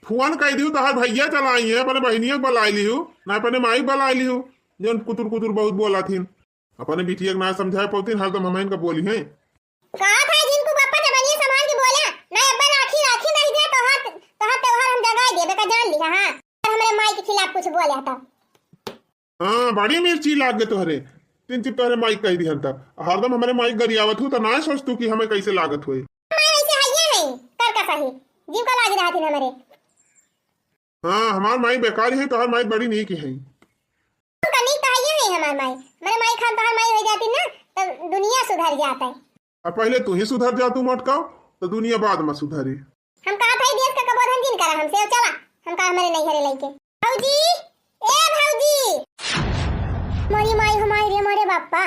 फोन कई दियो, तोहर भैया चलाई है, अपने बहिनिया के बुलाई लियो, ना अपने माई के बुलाई लियो, जौन कुतुर कुतुर बहुत बोला थीन। अपने बिटिया के ना समझाए पौतीन, हरदम हम इनका बोली हैं। कहा था झिनकू बप्पा, जबनिया संभाल के बोला, ना अब्बा राखी, राखी नहीं दे, तोहर, तोहर त्योहार हम जगाए देबे का जान लिहा, हाँ। हमरे माई के खिलाफ कुछ बोला था। हाँ, बड़ी मिर्ची लाग गए तोहरे। तीन चिप तोहरे माइक कह दिहन त। हरदम हमरे माइक गरियावत हूँ त ना सोच तू कि हमें कैसे लागत होई। माई वैसे हइये नहीं, कर का सही। जीव का लाग रहा थी हमरे। हाँ, हमार माई बेकार है, तोहर माई बड़ी नीक है। का नीक तो हइये नहीं हमार माई। हमरे माई खान तोहर माई हो जाती ना, तो दुनिया सुधर जाता है। अब पहले तू ही सुधर जा, तू मटकाओ, तो दुनिया बाद में सुधरी। हम कहा था, देश का कबोधन जिन करा हमसे, अब चला, हम कहा हमारे नहीं हरे लइके। भौजी, ए भौजी। मोरी माई, हमारी रे, मोरे बापा।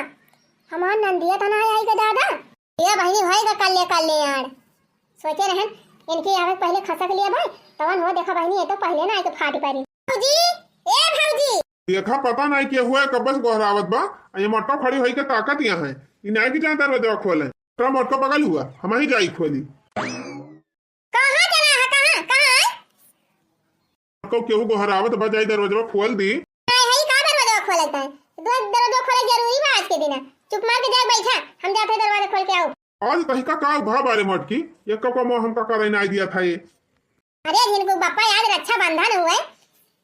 हमार नंदिया तना आई के दादा। ए बहिनी, होएगा कल्ले, कल्ले यार। सोचे रहन, इनके आवे पहले खसक लिया भाई, तवन हो देखा बहिनी, ये तो पहले ना आके फाट पड़ी। भौजी, ए भौजी। देखा पता नहीं के हुआ, कब से गोहरावत बा, आ ये मटका खड़ी होई के ताकत यहाँ है। ई नहीं कि जाए दरवाजा खोले। तेरा मटका पकड़ हुआ, हम ही जाई खोली। कहाँ चला है, कहाँ, कहाँ है? को केहू गोहरावत बा, जाई दरवाजवा खोल दी। नहीं है, का दरवाजवा खोलत है? दरवाजा खोले जरूरी बा आज के दिन? चुप मार के जाए बैठा, हम जाते हैं दरवाजा खोल के आओ। आज तहिका का उभा बारे मटकी, ये कब का मोह हमका करे नाई दिया था ये। अरे झिनकू बप्पा, आज रक्षाबंधन हुए,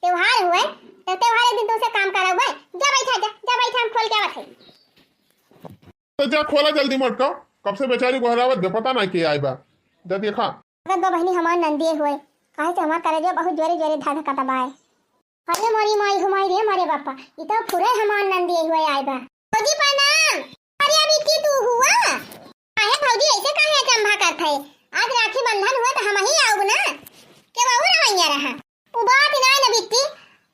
त्योहार हुए, तो त्योहार के दिन तुमसे काम करा हुए। जा बैठा, जा, जा बैठा, हम खोल के आवत है। तो जा खोला जल्दी मटका, कब से बेचारी गोहरावत बे, पता ना के आए बा। जा देखा। अगर दो बहिनी हमार नंदिए हुए, काहे से हमार करेजवा बहुत जोरे जोरे धधकत बाए। अरे मोरी माई हो माई रे मोरे बापा, ई तो फुरे हमार नंदिए हुए आए बा। भौजी प्रणाम। अरे अभी की तू हुआ? काहे भौजी ऐसे काहे अचंभा करत है? आज राखी बंधन हुआ तो हम ही आउब ना। के बाबू रवैया रहा। उ बात ना न बिट्टी,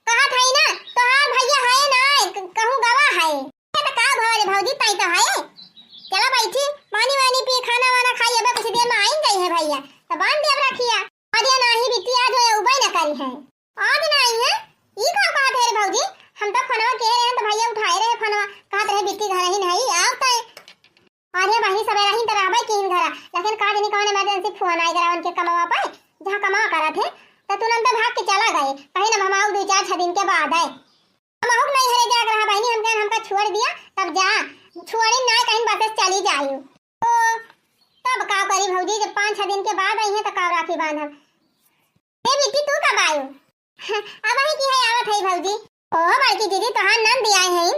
कहत है ना, तोहार भैया है ना, क-, कहूँ गवा है। ये तो का भवा रे भौजी, ताई तो है। चला बैठी, पानी वानी पी, खाना वाना खाई, अबे कुछ देर में आइन जाई है भैया, तो बांध दे अब रखिया। अरे नाही बिट्टी, आज वो उबे न करी है। आज ना आई है? ई का कहत है रे भौजी? हम तो फोनवा के रहे हैं तो भैया उठाए रहे फोनवा, कहत रहे बिट्टी घर ही नहीं, आओ तय। अरे बहिनी सबेरा ही तो रहबे किहिन घरा, लेकिन का जानी कौन emergency फोन आई गरा उनके कमवा पे, जहाँ कमा करत है, तो तुरंत भाग के चला गए, कहीं ना हम आऊ दो चार छह दिन के बाद है। हम हुक नहीं हरे जाग रहा बहिनी, हम कहें हमका छोड़ दिया, तब जा, छोड़ी ना कहीं बस चली जायू। तो तब का करी भौजी, जब पाँच छह दिन के बाद आई है तो का राखी बांधब? ए बिट्टी, तू कब आयो? अब ही की है आवत है भौजी। ओहो बड़की दीदी, तोहार नंद आए हैं,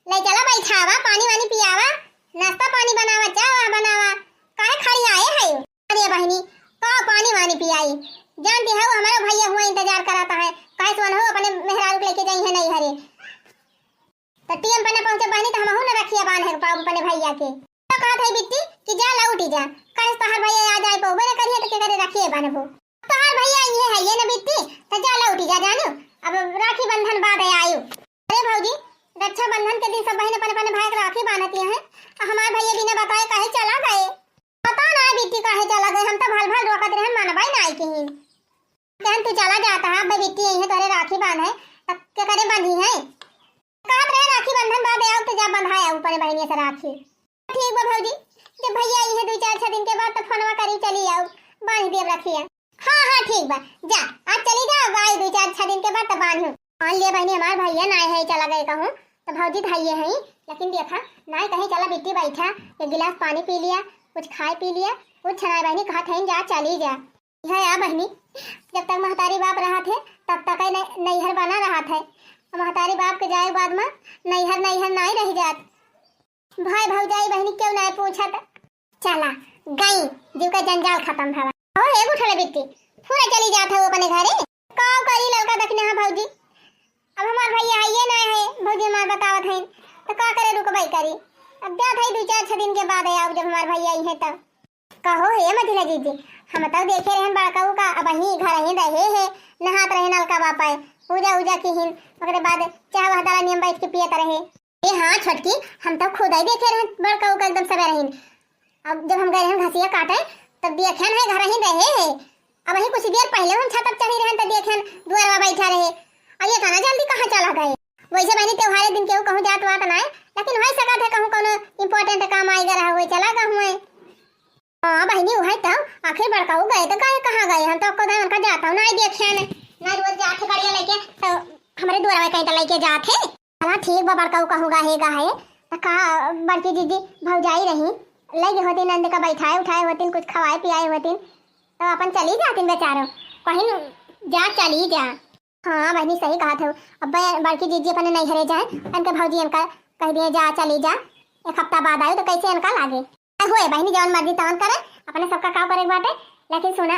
ले चला बैठावा, पानी वानी पियावा, नाश्ता पानी बनावा, चाय वाह बनावा, काहे खड़ी आए है? अरे बहिनी, का पानी वानी पियाई? जानती है वो हमारा भैया हुआ इंतजार कराता है, काहे से हो अपने मेहरारू के लेके जाई है नहीं हरे। तो टीएम पर न पहुंचे बहनी तो हमहू न रखिया बांध है पाऊ अपने भैया के। तो कहत है बिट्टी कि जा लौटी जा, कहे तोहार भैया आ जाए पौबे न करिए तो के करे रखिए बांधबो। तोहार भैया ये है ये न बिट्टी, तो जा लौटी जा जानू, अब राखी बंधन बाद है आयु। अरे भौजी, रक्षाबंधन के दिन सब बहन अपन अपन भाई के राखी बांधती हैं, और हमार भैया बिना बताए कहे चला गए। पता ना बिट्टी काहे चला गए, हम तो भल भल रोकत रहन मानबाई ना आई किहिन। कहन तू चला जाता है, अब बिट्टी यही है तोरे राखी बांध है, तब के करे बंधी है। कहत रहे राखी बंधन बाद आओ तो जा बंधाए आओ अपने बहनिया से राखी। ठीक बा भौजी, जब भैया आई है दो चार छह दिन के बाद तो फोनवा करी चली आओ, बांध दिया रखिया। हाँ हाँ ठीक बा, जा आज चली जा, अब आई दो चार छह दिन के बाद तो बांधू। मान लिया बहनी हमार भैया ना है चला गए कहूँ तो भौजी धाइये है, लेकिन देखा ना कहीं चला बिट्टी बैठा, एक गिलास पानी पी लिया, कुछ खाए पी लिया, कुछ ना बहनी कहत है जा चली जा। है आ बहिनी, जब तक महतारी बाप रहत है, तब तक है नै-, नैहर बना रहत है। महतारी बाप के जाए बाद में नैहर, नैहर नाई रह जात। भाई भौजाई बहिनी क्यों नाई पूछत। चला, गई, जीव का जंजाल खत्म भवा। ओ, हे उठल बिट्टी, पूरा चली जात है वो अपने घरे। का करी ललका दखिना है भौजी, अब हमार भैया है ये ना है, भौजी हमार बतावत है, तो का करे रुकबाई करी। अब जात है दो चार छह दिन के बाद है, अब जब हमार भैया आई है तब। कहो हे मझिला जीजी, हम तो देखे रहन बड़काऊ का अबहीं घर ही रहे हे, नहात रहे नलका बापा, पूजा उजा किहिन, ओकरे बाद चाह वह दलानिया में बैठ के पियत रहे। ए हाँ छोटकी, हम तो खुद ही देखे रहन बड़काऊ का एकदम सबेरे ही। अब जब हम गए रहन घसिया काटे, तब देखे न है घर ही रहे हे। अबहीं कुछ देर पहले हम छत पर चढ़ी रहन तो देखे न दुआरवा बैठा रहे। अब ये इतना जल्दी कहाँ चला गए? वैसे बहनी त्योहारे दिन केहू कहूँ जात वात ना है, लेकिन हो सकत है कहूँ कोनो important काम आई गए रहा हुए चला गए हुए। हाँ बहिनी, उहै तो, आखिर बड़काऊ गए तो गए, कहाँ गए? हम तो एको दाईं उनका जातौ नाई देखे न। ना रोज जात है गाड़िया लेके, तो हमरे दुआरवा कहीं तो लेके जात है। चला ठीक बा, बड़काऊ कहूँ गए, गए। तो का बड़की जीजी भौजाई रही, लई गई होती नंद का बैठाए उठाए होती, कुछ खवाए पियाए होती, तो अपन चली जाती बेचारो। कहीं जा चली जा। हाँ बहिनी, सही कहत हऊ। अब ब-, बड़की जीजी अपने नैहरे जाए, इनके भौजी इनका कह दिए, "जा, चली जा, एक हफ्ता बाद आयु," तो कैसे इनका लागे? आ होए बहिनी, जवन मर्जी तवन करे, अपने सबका काम करे के बाटे। लेकिन सुना,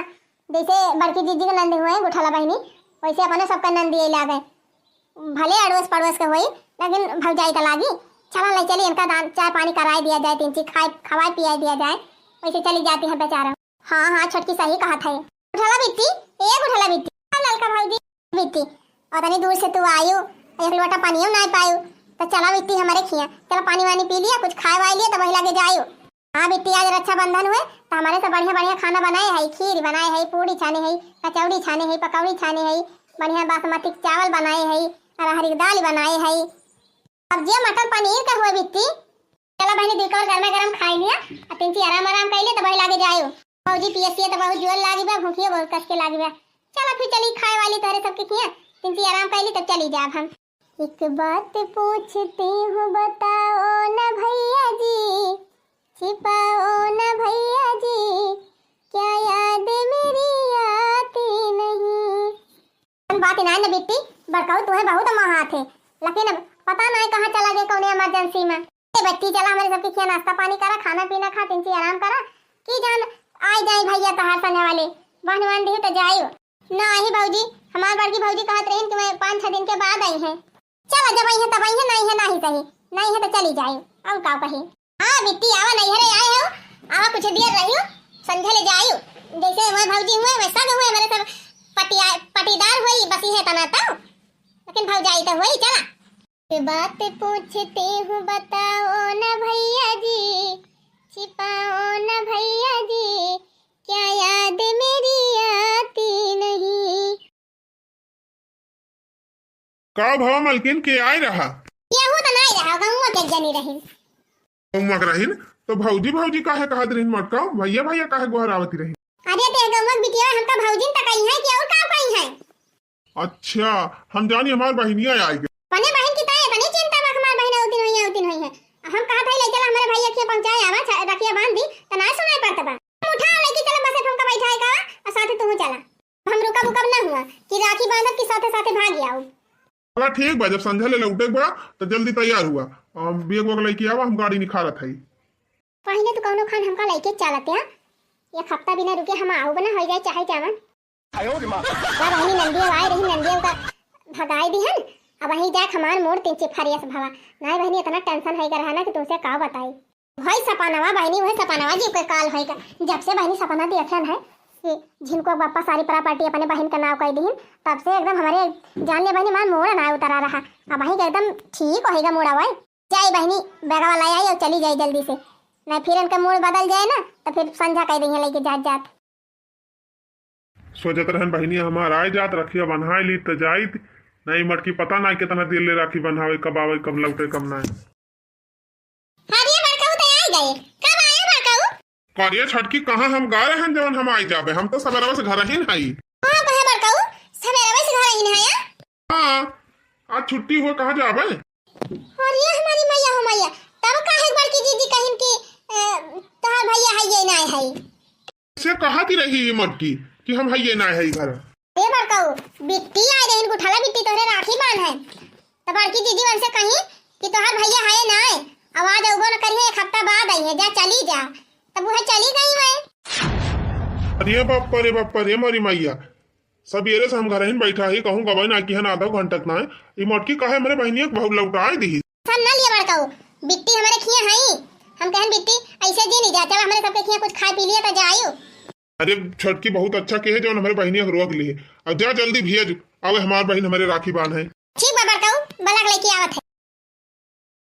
जैसे बड़की जीजी के नंद हुए गुठला बहिनी, वैसे अपने सबका नंद दिए लागे, भले अड़ोस पड़ोस के होई, लेकिन भौजाई का लागी। चला ले चली, इनका दान चाय पानी कराए दिया जाए, तीन चीज खाए, खवाए पियाए दिया जाए, वैसे चली जाती है बेचारा। हाँ, हाँ, छोटकी सही कहत है। गुठला बिट्टी, ए गुठला बिट्टी, आ ललका भौजी बिट्टी, अतनी दूर से तू आयु, एक लोटा पानियो नाई पायु, तो चला बिट्टी हमरे खिया, चला पानी वानी पी लिया, कुछ खाए वाए लिया, तब वही लागे जायु। हाँ बिट्टी, आज रक्षाबंधन हुए, तो हमरे से बढ़िया बढ़िया खाना बनाए है, खीर बनाए है, पूड़ी छाने है, कचौड़ी छाने है, पकौड़ी छाने है, बढ़िया बासमती चावल बनाए है, अरहर की दाल बनाए है, अब जे मटर पनीर का हुए बिट्टी, चला बहिनी, दुई कौर गरमा गरम खाई लिया, आ तिनची आराम आराम कइले, तब वही लागे जायो। भौजी पियसिया तो बहुत जोर लागी बा, भूखियो बहुत कस के लागी बा। चला फिर चली खाए वाली तोहरे सबके किया, तिनची आराम कइली, तब चली जाब हम। एक बात पूछती हूँ, बताओ ना भैया जी, छिपाओ ना भैया जी, क्या याद मेरी आती नहीं? हम बात ना न बिट्टी, बड़काऊ तुहे बहुत मोहात है, लेकिन अब पता नहीं कहाँ चला गए, कौने इमरजेंसी में। ए बच्ची, चला हमरे सबके खिया नाश्ता पानी करा, खाना पीना खा, तिनची आराम करा, कि जान आई जाए भैया तोहार संगे वाले, बहनवान दी तो जाइयो। नाही भौजी, हमार बड़की भौजी कहत रहीन कि मैं पाँच छह दिन के बाद आई हैं। चला, जब आई हैं तब आई हैं, नहीं है नाही सही, नहीं है तो चली जाइयो, और का कही। हाँ बिट्टी, आवा, नैहरे आए हो, आवा, कुछ देर रहियो, संझा ले जाइयो। जैसे हमार भौजी हुए, वैसा भी हुए, हमारे सब पटिया, पटीदार हुई, बसी है तना तो, लेकिन भौजाई तो हुई, चला। एक बात पूछती हूँ, बताओ ना भैया जी, छिपाओ ना भैया जी, क्या याद मेरी आती नहीं? का भवा मलकिन, के आए रहा? केहू तो नाई रहा, गौवा के जनी रही। गौवा के रही न? तो भौजी भौजी काहे कहत रही मटका? भैया भैया काहे गोहरावती रही? अरे ते गौवा के बिटिया हमका भौजी न तकई है कि और का कही है? अच्छा, हम जानी हमार बहिनिया आई गई। अपने बहिन की ताई इतनी चिंता बा, हमार बहिन औतिन होई है, औतिन होई है। हम कहा था ले चला हमारे भैया के पहुंचाए आवा, छ-, रखिया बांध दी, त ना सुनाई पड़त बा। हम उठा लेके चला, बस हमका बैठाए का, और साथे तू चला। हम रुकब उकब ना हुआ कि राखी बांधब कि साथे साथे भाग आओ। चला ठीक बा, जब संझा ले लौटे के बा तो जल्दी तैयार हुआ, हम बैग वैग लेके आवा, हम गाड़ी निखारत हई। पहले तो कौनो खान हमका लेके चलत या, एक हफ्ता बिना रुके हम आऊ बना हो जाए चाहे जावन। आयो रे माँ। का बहिनी नंदिया आए रही, नंदिया का भगाए दिहन, अब वहीं जाके हमार मूड तीन चिफरियस भवा। नहीं बहिनी, इतना टेंशन है रहा ना कि तुमसे का बताई। वही सपनवा बहिनी, वही सपनवा जी के काल होइगा। जब से बहिनी सपना देखन है कि झिनको बप्पा सारी प्रॉपर्टी अपने बहिन का नाव कर दीन, तब से एकदम हमारे जान ले बहिनी, हमार मूड ना उतरा रहा। अब वही के एकदम ठीक होइगा मूड आवे। जाई बहिनी, बैगवा लाई आई और चली जाई जल्दी से, नहीं फिर इनका मूड बदल जाए ना, तो फिर संझा कह देंगे लेके जात जात। सोचत रहन बहिनी हमार आए जात, रखिया बन्हाए ली त जाइत, नहीं मटकी पता ना कितना देर ले राखी बन्हावे, कब आवे, कब लौटे, कब ना। अरे बड़काऊ तो आ गए, कब आए बड़काऊ? करिए छटकी, कहाँ हम गा रहन जवन हम आई जाबे, हम तो सबेरवा से घर ही नहीं। हाँ कहे बड़काऊ, सबेरवा से घर ही नहीं आया। हाँ, आज छुट्टी हो, कहाँ जाबे? अरे हमारी मैया हो मैया, तब काहे बड़की दीदी कहिन कि, अ, तोहार भैया है ये ना है? से कहा थी रही ये मटकी कि हम है ये ना है घर। ए बड़काऊ, बिट्टी आए रहिन, गुठाला बिट्टी तोहरे राखी बांध है। तब बड़की दीदी उनसे कही कि तोहार भैया है ना है, आवाज अउबो न करिए, एक हफ्ता बाद आई है, जा चली जा। तब वह चली गई वह। अरे बाप रे बाप रे, मोरी मैया, सबेरे से हम घर ही बैठा ही, कहूँ गवाई ना किहन आधा घंटा ना है। ई मटकी काहे हमरे बहिनिया के बहुत लौटाए दी। हम ना लिए बड़काऊ, बिट्टी हमारे खिया हई। हम कहन बिट्टी ऐसे जी नहीं जा, चल हमरे सबके खिया कुछ खाए पी लिए तो जाइयो। अरे छटकी बहुत अच्छा के है जो हमरे बहिनिया के रोक लिए। अब जा जल्दी भेज, आवे हमार बहिन हमरे राखी बांध है। ठीक बा बड़काऊ, बलक लेके आवत है।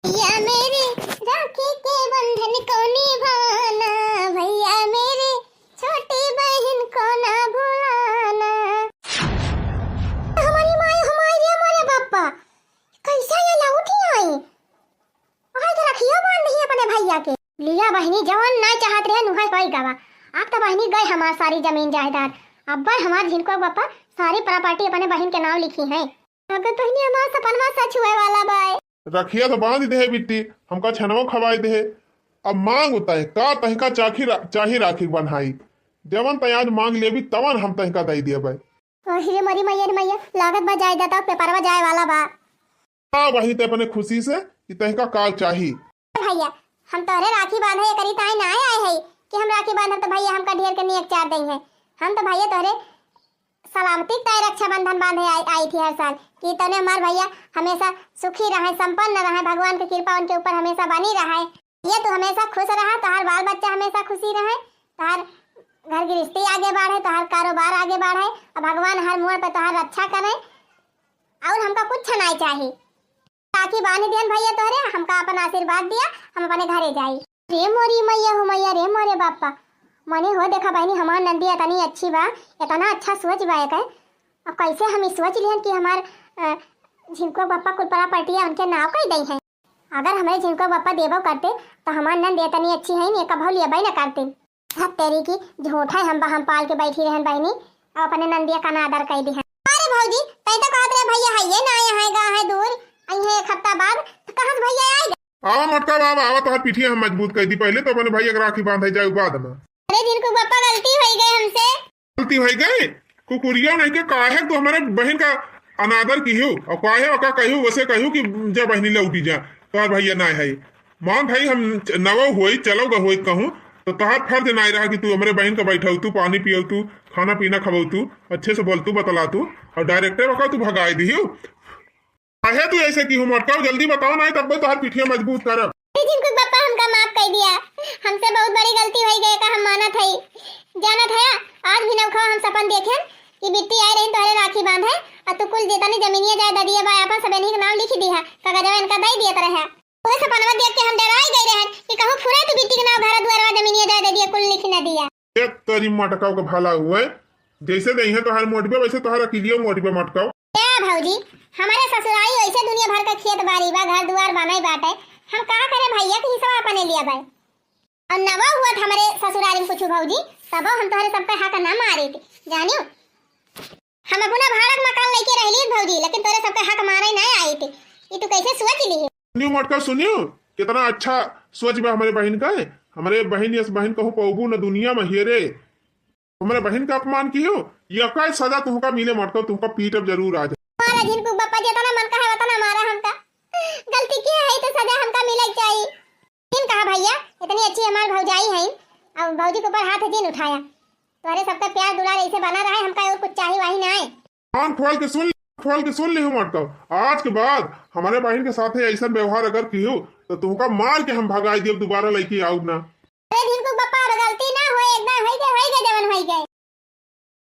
भैया मेरे राखी के बंधन को निभाना, भैया मेरे छोटी बहन को ना भुलाना। हमारी माई, हमारी रे, हमारे बापा, कैसा ये लौटी आई? आज तो रखियो बांध दी अपने भैया के। लिया बहिनी, जवन ना चाहत रहे नुहे कोई गवा। अब तो बहिनी गए हमार सारी जमीन जायदाद। अब हमार झिनको बापा सारी प्रॉपर्टी अपने बहिन के नाम लिखी है। अगर बहिनी हमार सपनवा सच हुए वाला बाय। रखिया तो बांध दे बिट्टी, हमका छनवा खवाई दे। अब मांग उताए का तहिका चाखी रा-, चाही राखी बन्हाई। जवन तै आज मांग लेबी तवन हम तहिका दई दिया भाई। ओही रे मोरी मैया रे मैया, लागत बा जाए जाता पेपरवा जाए वाला बा। हाँ वही ते अपने खुशी से कि तहिका का चाही। भैया हम तोहरे राखी बांधे एकरी ताई ना आए है कि हम राखी बांधब तो भैया हमका ढेर के नेक चार दई है। हम तो भैया तोहरे सलामती के ताई रक्षाबंधन बांधे आई, आई थी हर साल कि तने हमार भैया हमेशा सुखी रहे, संपन्न रहे, भगवान की कृपा उनके ऊपर हमेशा बनी रहे। ये तू हमेशा खुश रहा, तोहार बाल बच्चा हमेशा खुशी रहे, तोहार घर गृहस्थी आगे बढ़े, तोहार कारोबार आगे बढ़े, और भगवान हर मोड़ पे तोहार रक्षा करे, और हमका कुछ नहीं चाहिए। राखी बांध दियन भैया तोहरे, हमका अपन आशीर्वाद दिया, हम अपने घरे जाई। रे मोरी मैया हो मैया, रे मोरे बापा, मने हो देखा बहिनी हमार नंदी इतनी अच्छी बा, इतना अच्छा सोच बा एकर। अब कैसे हम ई सोच लिहन कि हमार, अ, झिनको बापा कुल प्रॉपर्टी उनके नाव कर दई है। अगर हमरे झिनको बापा देबो करते तो हमार नंद इतनी अच्छी है नहीं, कभो लेबे न करते। हत तेरी की झूठा है, हम बहम पाल के बैठी रहन बहिनी, अब अपने नंदिया का ना आदर कर दी है। अरे भौजी, तै तो कहत रहे भैया है ये ना आया है, गा है दूर, आवा मोटका बाबा, आवा, तोहार पीठिया हम मजबूत कर दी। पहले तो अपने भैया के राखी बांधे जाए बाद में। अरे झिनकू बापा, गलती होइ गए हमसे। गलती होइ गए? कुकुरिया नहीं के, काहे तू हमारे बहन का अनादर किहू और काहे ओका कहू, वैसे कहू कि जा बहनी लौटी जा, तोहार भैया ना है। मान भाई हम च-, नवो होई, चलो ग होई कहूँ, तो तोहार फर्ज ना रहा कि तू हमरे बहन का बैठाऊ, तू पानी पियो, तू खाना पीना खवाऊ, तू अच्छे से बोल, तू बतला तू, और डायरेक्टे ओका तू भगाए दिहू। काहे तू ऐसे किहू मोटका, जल्दी बताओ, नहीं तब तोहार पीठिया मजबूत करब। अरे झिनकू बापा, हमका माफ कर दिया, हमसे बहुत बड़ी गलती होइ गए का हम मानत हई। जानत है, आज भी नौखवा हम सपन देखेन कि बिट्टी आई रही तोहरे राखी बांधे, और तू कुल जितनी जमीनिया जायदादिया बा अपन सबेनी के नाम लिख दिहा, कागजवा इनका दे दियत रहे। वह सपनवा देख के हम डराई गई रहन कि कहूँ फुरे तू बिट्टी के नाम घर दुआरवा जमीनिया जायदादिया कुल लिख न दिया। ए तोरी मटकाओ के भला हुए, जैसे देहे तोहार मोटबे वैसे तोहार अकिलियो मोटबे मटकाओ। ए भौजी, हमारे ससुरारी ऐसे दुनिया भर का खेत बाड़ी बा, घर दुआर बनई बाटे, हम का करे भैया के हिस्सा अपने लिया बाई। और नवा हुआ था हमारे ससुरारी में कुछ भौजी, तबो हम तोहरे सबके हक ना मारे थे, जानियो। हम अपना भाड़ा का मकान लेके रहली भौजी, लेकिन तोरे सबके हक मारे ना आई थे। ई तू कैसे सोच ली? सुनियो मोटका, सुनियो, कितना अच्छा सोच बा हमारे बहन का है। हमारे बहन यस बहन कहूँ पौबू न दुनिया में हियरे। हमरे बहिन का अपमान किहो, यका सजा तुहका मिले मोटका, तुहका पीटब जरूर आज। मारा झिनकू बापा, जितना मन कहा उतना मारा हमका। गलती किहे है तो सजा हमका मिले के चाही। जिन कहा भैया, इतनी अच्छी हमार भौजाई है, अब भौजी के ऊपर हाथ जिन उठाया। तोहरे सबका प्यार दुलार ऐसे बना रहे, हमका और कुछ चाही वाही ना है। कान खोल के सुन, खोल के सुन लिहो मोटका, आज के बाद हमारे बहिन के साथे ऐसन व्यवहार अगर किहो तो तुहका मार के हम भगाई देब, दोबारा लइके आउब ना। अरे झिनकू बापा, अब गलती ना होए, एकदम होई गए, होई गए, जवन होई गए।